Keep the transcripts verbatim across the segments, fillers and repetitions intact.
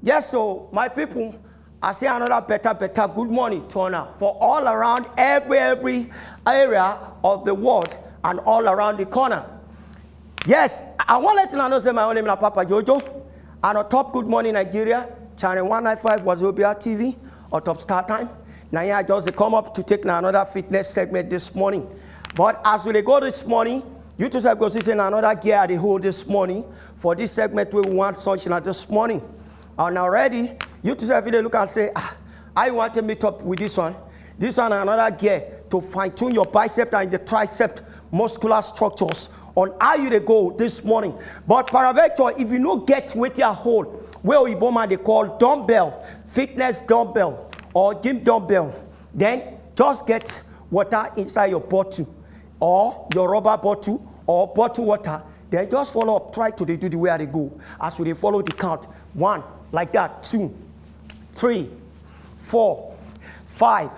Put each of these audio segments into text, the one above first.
Yes, so my people, I say another better, better good morning to una for all around every, every area of the world and all around the corner. Yes, I wan let una know say my own name na Papa Jojo, and on top Good Morning Nigeria, channel one nine five Wazobia T V, on top Star Time. Now here I just dey come up to take na another fitness segment this morning. But as we dey go this morning, you too sef go see say na another gear I dey hold this morning for this segment wey we wan launch na this morning. And already, you too sef fit dey look and say, ah, I want to meet up with this one. This one na another gear to fine tune your bicep and the tricep muscular structures on how you dey go this morning. But peradventure, if you no get wetin I hold, wey oyibo man dey call dumbbell, fitness dumbbell or gym dumbbell, then just get water inside your bottle or your rubber bottle or bottle water, then just follow up, try to dey do the way I dey go as we dey follow the count. One, like that, two, three, four, five,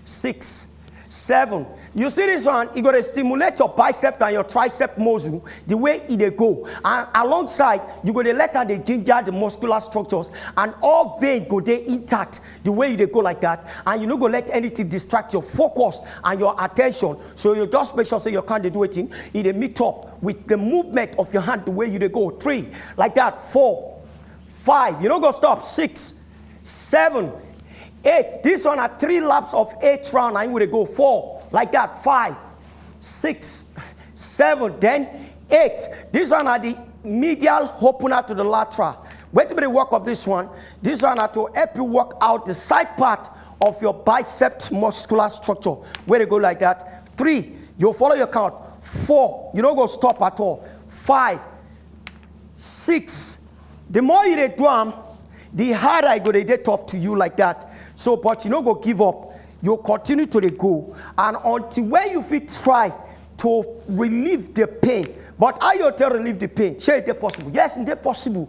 six, seven. You see this one, e go dey stimulate your bicep and your tricep muscle the way e dey go. And alongside, you go dey let am dey ginger the muscular structures, and all vein go dey intact the way you dey go like that. And you no go let anything distract your focus and your attention. So you just make sure say your hand dey do wetin? E dey meet up with the movement of your hand the way you dey go. Three, like that. Four, five. You no go stop. Six, seven, eight. This one are three laps of eight round. And you dey go four, like that. Five, six, seven, then eight. This one are the medial opener to the lateral. Wetin be the work of this one? This one are to help you work out the side part of your bicep muscular structure. Wey dey go like that. Three, you follow your count. Four, you no go stop at all. Five, six. The more you dey do am, the harder e go dey dey tough to you like that. So, but you no go give up. You continue to dey go, and until when you fit try to relieve the pain. But how you take relieve the pain? Shey e dey possible? Yes, e dey possible.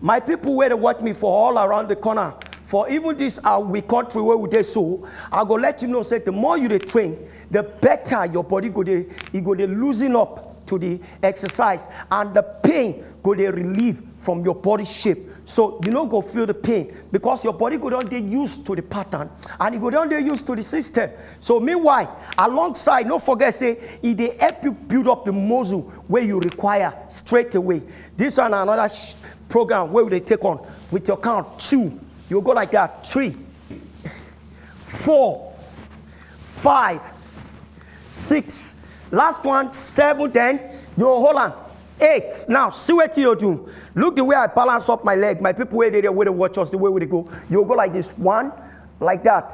My people wey dey watch me for all around the corner, for even this our we country where we dey so, I go let you know say the more you dey train, the better your body go dey, e go dey loosen up to the exercise, and the pain go dey relieve from your body shape. So you no go feel the pain because your body go don dey used to the pattern and e go don dey used to the system. So meanwhile, alongside, no forget say e dey help you build up the muscle wey you require straight away. This one na another sh- program wey we dey take on with your count. Two, you go like that. Three, four, five, six. Last one, seven. Then you hold on. Eight. Now see wetin you do. Look the way I balance up my leg. My people wey dey there, wey dey watch us, the way we dey go. You go like this. One, like that.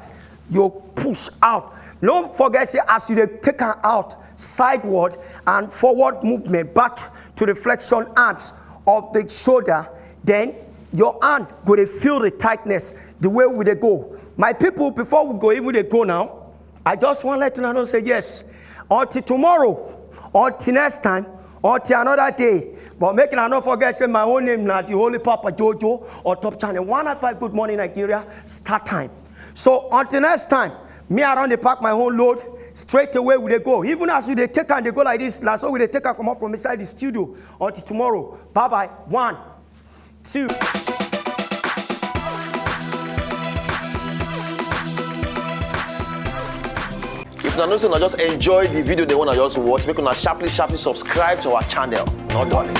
You push out. No forget say as you dey take am out, sideward and forward movement back to the flexion arms of the shoulder, then your hand go dey feel the tightness the way we dey go. My people, before we go even dey go now, I just wan let una know say yes, until tomorrow, until next time, until another day. But make una no forget say my own name na the Holy Papa Jojo on top channel one oh five Good Morning Nigeria, Star Time. So until next time, me I don dey pack my own load. Straight away we dey go. Even as we dey take am dey go like this, na so we dey take am comot from inside the studio. Until tomorrow, bye bye. One, two. If una know say una just enjoy the video dem wey una just watch, make una sharply sharply subscribe to our channel. No darling.